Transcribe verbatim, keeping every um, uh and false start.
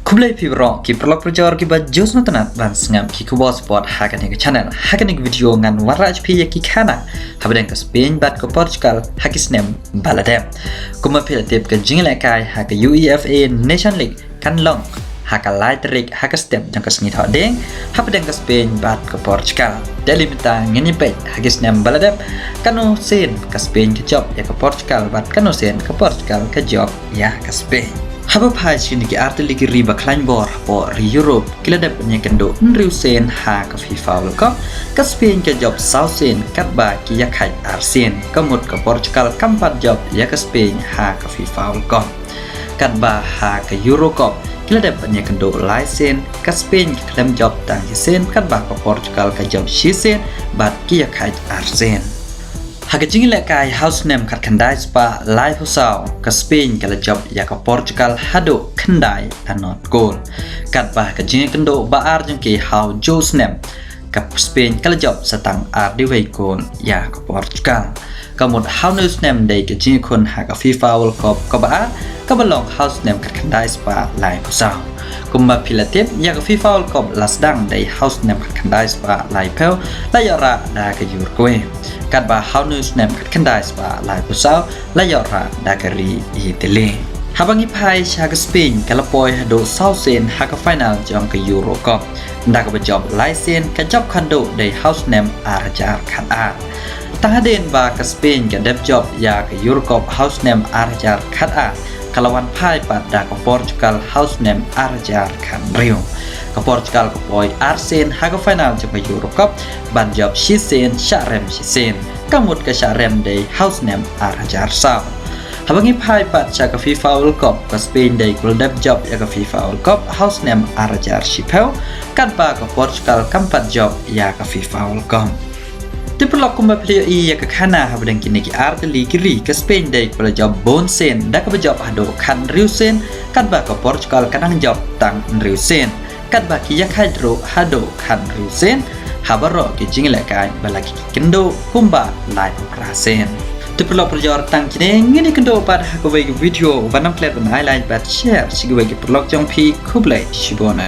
Khublei phi baroh ki paralok parajor kiba ju sngewtynnat ban sngap ki khubor sport ha kane ka channel. Ha kane ka video ngan wanrah sha phi ïa ki khana hapdeng ka Spain bad ka Portugal ha ki snem ba la dep. Kumba phi la tip, ka jingïalehkai ha ka UEFA Nation League kan long ha ka lai tarik ha ka step jong ka sngi Thohdieng hapdeng ka Spain bad ka Portugal. Te mynta ngin ïa peit ha ki snem ba la dep, kano sien ka Spain ka jop ïa ka Portugal bad kano sien ka Portugal ka jop ïa ka Spain. Haba phai sha kine ki ar tylli ki ri ba khlaiñ bor hapoh ri Europe, ki la dep ban ïakynduh hynriew sien ha ka FIFA World Cup. Ka Spain ka jop saw sien katba ki ïakhaid ar sien. Ka mut ka Portugal kam pat jop ïa ka Spain ha ka FIFA World Cup. Katba ha ka Euro Cup ki la dep ban ïakynduh lai sien, ka Spain ka khlem jop tang shi sien, katba ka Portugal ka jop shi sien bad ki ïakhaid ar sien. Ha ka jingïalehkai ha u snem khatkhyndai spah laiphew saw, ka Spain ka la jop ïa ka Portugal haduh khyndai anot gol. Katba ha ka jingïakynduh ba ar jong ki ha u juh snem, ka Spain ka la jop sa tang ar diwei gol ïa ka Portugal. Ka mut ha une u snem dei ka jingïakhun ha ka FIFA World Cup kaba ar, kaba long ha u snem khatkhyndai spah laiphew saw. Kumba phi la tip, ïa ka FIFA World Cup la sdang dei ha u snem khatkhyndai spah laiphew, la ïoh rah da ka Uruguay. Katba ha une u snem khatkhyndai spah laiphew saw la ïoh rah da ka ri Italy. Haba ngi phai sha ka Spain, ka la poi haduh saw sien ha ka final jong ka Euro Cup. Da kaba jop lai sien, ka jop khatduh dei ha u snem ar hajar khatar. Tang hadien ba ka Spain ka dep jop ïa ka Euro Cup ha u snem ar hajar khatar, ka la wan phai pat da ka Portugal ha u snem ar hajar khathynriew. Ka Portugal ka poi ar sien ha ka final jong ka Euro Cup, ban jop shi sien, shah rem shi sien. Ka mut ka shah rem dei ha u snem ar hajar saw. Haba ngi phai pat sha ka FIFA World Cup, ka Spain dei ka la dep jop ïa ka FIFA World Cup ha u snem ar hajar shiphew, katba ka Portugal kam pat jop ïa ka FIFA World Cup. Te paralok, kumba phi la ïohi ïa ka khana, hapdeng kine ki ar tylli ki ri, ka Spain dei ka la jop bun sien, da kaba jop haduh khathynriew sien, katba ka Portugal ka dang jop tang hynriew sien. Katba ki ïakhaid ruh haduh khathynriew sien ha baroh ki jingïalehkai ba la ki kynduh kumba laiphew phra sien. Te paralok parajor, tang kine ngin ïakynduh pat ha kawei ka video, wat nym klet ban ai like bad share sha kiwei ki paralok jong phi. Khublei shibun.